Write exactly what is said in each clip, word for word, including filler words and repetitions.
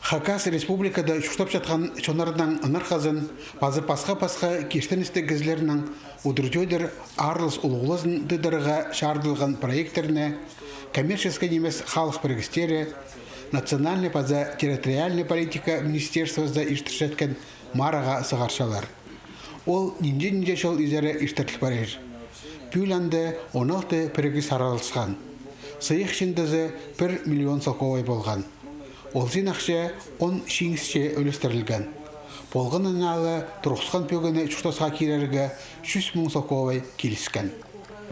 Хакас Республикада чуртапчатхан чоннарның ынархазын паза пасха-пасха киртіністіг кізілернің удур-тӧдір аралас улуғлазын тыыдарға чарыдылған проекттерні коммерческай нимес халых пірігістері, национальнай паза территориальнай политика министерствозы иртірчеткен марығға сығарчалар. Ол нинҷе-нинҷе чыл изере иртіріл парир. Пӱӱл анда он алты пірігіс араласхан. Сыйых чыындызы пір миллион салковай полған. Ол син ахча он чиңісче ӱлестірілген. Полған аннаңар турғысхан пӧгіні чуртасха кирерге чӱс муң салковай киліскен.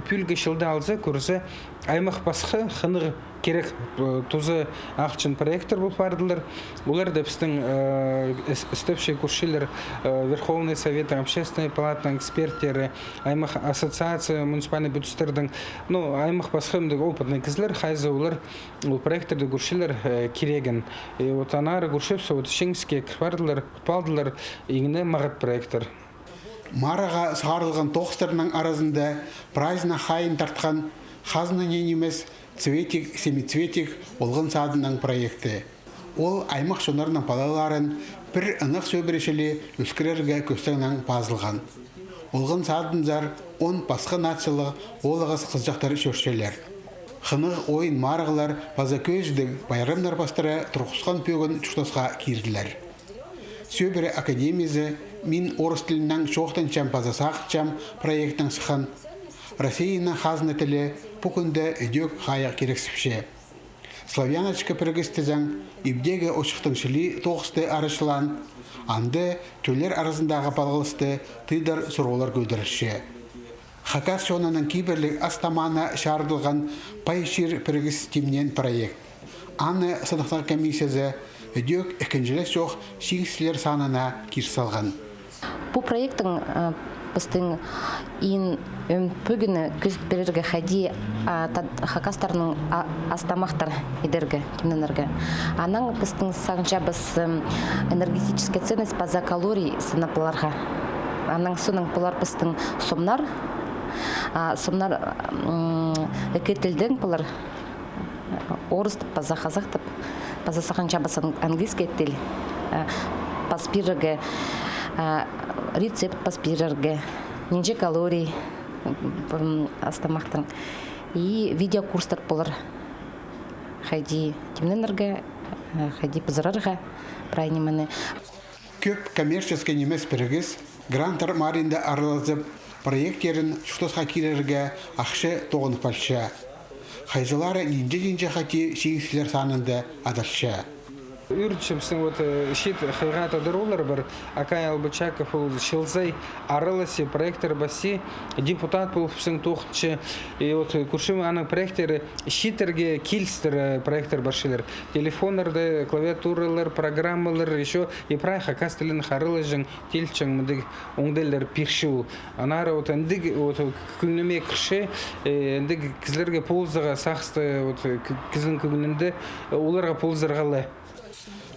Пӱӱлгі чылды алза, кӧрзе, аймах пасха, хынығ кирек, э, туза ахчан проекттер пол пардылар. Оларны пістің, э, іс-, істепче кӧрчелер, э, Верховный Совет, Общественная палатаның эксперттері, аймах ассоциация муниципальный пӱдістернің, ну, аймах пасха мындағ опытный кізілер, хайзы олар ол проекттерні кӧрчелер, э, кирегін. И вот аннаңар кӧрчебіс, вот чиңіске кір пардылар, палдылар, иң не маңат проекттер. Марығға сығарылған тоғыстарның аразында прайзына хайиин тартхан хазна нимес «Цветик-семицветик» олған садының проекті. Ол аймах чоннарның палаларын пір ынах сӧбіре чіли ӧскірерге кӧстең пазылған. Олған садынзар он пасха нациялығ оолағас-хызыҷахтар чӧрчелер. Хынығ ойын-марығлар паза кӧзідіг пайрамнар пастыра турғысхан пӧгін чуртасха кирділер. Сӧбіре академиязы «Мин орыс тілінең чоохтанчам паза сағынчам» проектінең сыххан «Россияның хазна тілі» пу кӱнде ідӧк хайығ кирексіпче. «Славяночка» пірігіс тізең, ибдегі очыхтың чіли тоғысты арачылаан, анда тӧллер аразындағы палғалысты тыыдар сурығлар кӧдірілче. Хакас чонының кибірліг ас-тамағына чарыдылған «Пай чир» пірігіс тимнеен проект. Аны сыныхтағ комиссиязы ідӧк ікінҷілес чох чиңісчілер санына кир салған. Пу проекттің, э, пістің иң ӧӧн пӧгіні кӧзіт пирерге хайди, а, тат-, хакастарның, а, ас-тамахтар идерге, тимненерге. Анаң пістің сағынчабыс, м, энергетическая ценность паза калорий санап аларға. Анаң соонаң полар пістің сомнар, а, сомнар, м, ікі тілдең полар. Орыс тіп, паза хазах тіп, паза сағынчабыс ан-, английский тіл, э, пас пирерге, э, рецепт пас пирерге, нинҷе калорий, м, ас-тамахтың. И видеокурстар полар. Хайди тимненерге, э, хайди пызырарға прай нимені. Кӧп коммерческай нимес пірігіс гранттар марығында аралазып, проекттерін чуртасха кирерге ахча тоғынып алча. Хайзылары нинҷе-нинҷе хати чиңісчілер санында адалча. Ӱгретчебістің вот, э, чиит хыйға тадар ооллар пар, Акай Албычаков, ол чыл сай араласча, проекттер пасча, депутат полып пістің тоғынча. И вот, э, кӧрчем, аның проекттері чииттерге килістіре, э, проекттер парчалар. Телефоннарда, клавиатуралар, программалар, ещё и прай хакас тілінең араласчаң, тилҷең, мындағ оңдайлар пирче ол. Аннаңар вот андағ вот кӧңніме кірче, э, андағ кізілерге полызарға сағысты, вот, э, к-, кізінің кӧңнінде, э, оларға полызарға ла.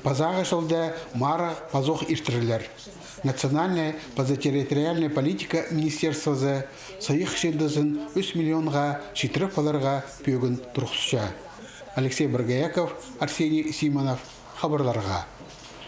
Пазағы чылда марығ пазох иртірілер. Национальнай паза территориальнай политика министерствозы сыйых чыындызын ӱс миллионға читіріп аларға пӧгін турғысча. Алексей Боргояков, Арсений Симонов, хабарларға.